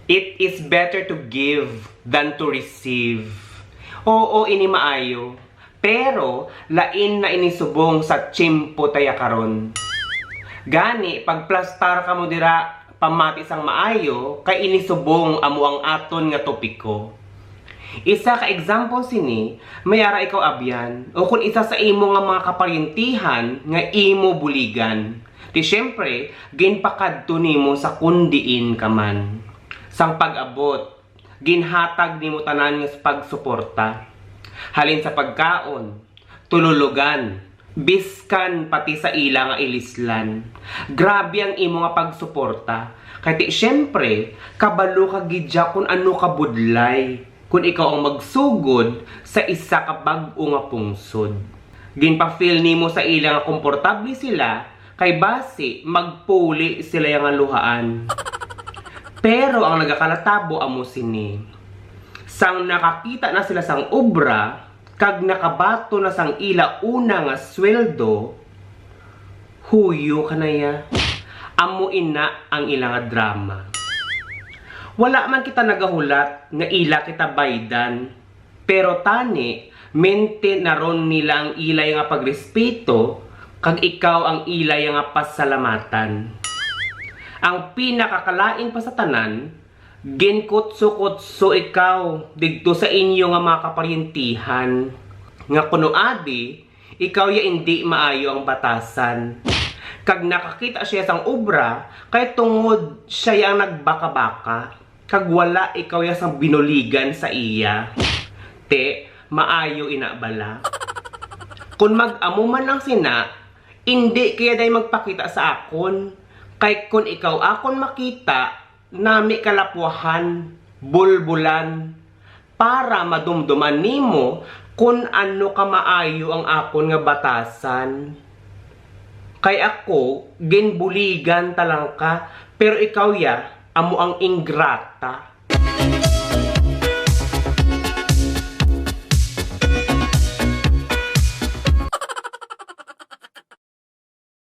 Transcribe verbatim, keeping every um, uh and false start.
It is better to give than to receive. Oo, ini maayo. Pero lain na ini subong sa tiyempo ta ya karon. Gani, pagplastar kamo dira pamati sang maayo, kay ini subong amo ang aton nga topiko. Isa ka example sini, may ara ikaw abyan, o kon isa sa imo nga mga kaparyentihan nga imo buligan. Ti siyempre, ginpakadto nimo sa kon diin ka man. Sang pag-abot, ginhatag nimo tanan nga pagsuporta. Halin sa pagkaon, tululugan, biskan pati sa ila nga ilislan. Grabe ang imo nga pagsuporta. Kay ti, siyempre, kabalo ka gid ya kung ano kabudlay kung ikaw ang magsugod sa isa ka bag-o nga pungsod. Ginpa-feel nimo sa ila nga komportable sila, kay basi magpuli sila ya nga luhaan. Pero ang nagakalatabo amo sini. Sang nakakita na sila sang obra, kag nakabaton na sang ila una nga sweldo, huyo ka na ya. Amo ina ang ila nga drama. Wala man kita nagahulat nga ila kita baydan, pero tani, maintain na ron nila ang ila ya nga pagrespeto, kag ikaw ang ila ya nga pasalamatan. Ang pinakakalain pa sa tanan, ginkutso-kutso ikaw didto sa inyo nga mga kaparyentihan, nga kuno adi, ikaw ya indi maayo ang batasan. Kag nakakita siya sang obra, kay tungod siya ya ang nagbaka-baka, kag wala ikaw ya sang binuligan sa iya. Te, maayo ina bala? Kon mag-amo man ang sina, indi ka ya day magpakita sa akon. Kay kon ikaw akon makita, nami kalapwahan, bulbulan, para madumduman nimo kon ano ka maayo ang akon nga batasan. Kay ako, ginbuligan ta lang ka, pero ikaw ya, amo ang ingrata.